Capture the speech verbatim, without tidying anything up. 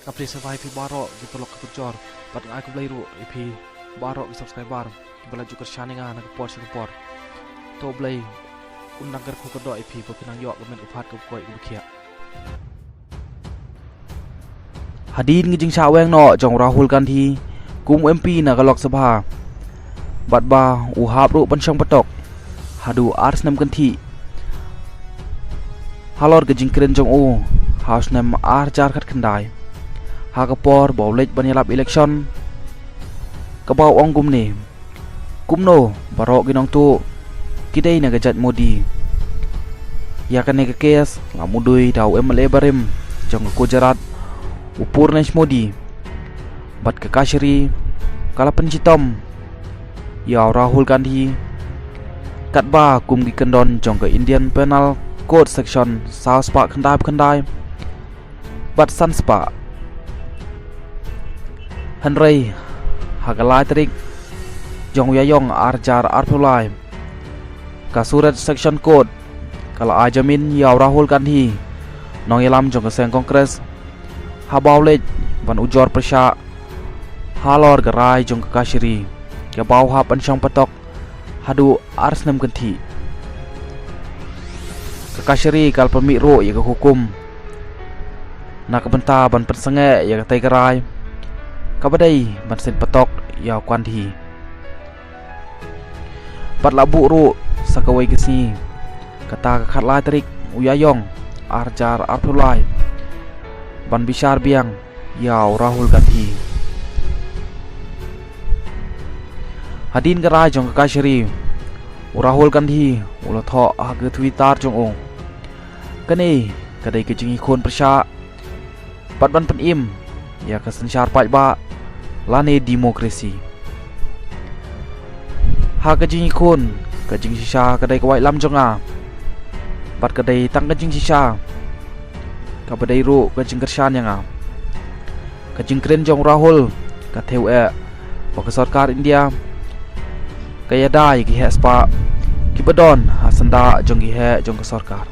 Ka phi sngewbha ïa phi baroh ki paralok ki parajor bad nga ai khublei ruh ïa phi baroh ki subscriber kiba la ju kyrshan ïa nga na ka por sha ka por. To Blei un nang kyrkhu kyrdoh ïa phi ba phin nang ïoh ka met ka phad kaba koit kaba khiah. Hadien ka jingshah weng noh jong u Rahul Gandhi kum u M P na ka Lok Sabha bad ba u hap ruh ban shong patok haduh ar snem kynthih halor ka jingkren jong u ha u snem ar hajar khatkhyndai ha ka por ba u leit ban ïalap election, kaba u ong kumne: Kumno baroh ki nongtuh ki dei na ka jait Modi? Ïa kane ka kes la mudui da u M L A barim jong ka Gujarat, u Purnesh Modi, bad ka Kashari ka la pynshitom ïa u Rahul Gandhi katba kum ki kyndon jong ka Indian Penal Code section saw spah khyndai phew khyndai bad san spah. Hynrei ha ka lai tarik jong u Ïaïong ar hajar arphew lai, ka Surat Section Court ka la ai jamin ïa u Rahul Gandhi, nongïalam jong ka seng Congress, haba u leit ban ujor pyrshah halor ka rai jong ka Kashari kaba u hap ban shong patok haduh ar snem kynthih. Ka Kashari ka la pynmih ruh ïa ka hukum na ka bynta ban pynsangeh ïa katei ka rai kaba dei ban seng patok ïa u Gandhi. Bad la buh ruh sa kawei ka sngi, kata ka khatlai tarik u Ïaïong ar hajar arphew lai, ban bishar biang ïa u Rahul Gandhi. Hadien ka rai jong ka Kashari, u Rahul Gandhi u la thoh ha ka Twitter jong u: Kane ka dei ka jingïakhun pyrshah bad ban pynim ïa ka synshar paidbah lane democracy. Ha ka jingïakhun, ka jingshisha ka dei ka waitlam jong nga, bad ka dei tang ka jingshisha kaba dei ruh ka jingkyrshan ïa nga. Ka jingkren jong u Rahul ka thew eh ba ka sorkar India ka ïada ïa ki heh spah kiba don ha syndah jong ki heh jong ka sorkar.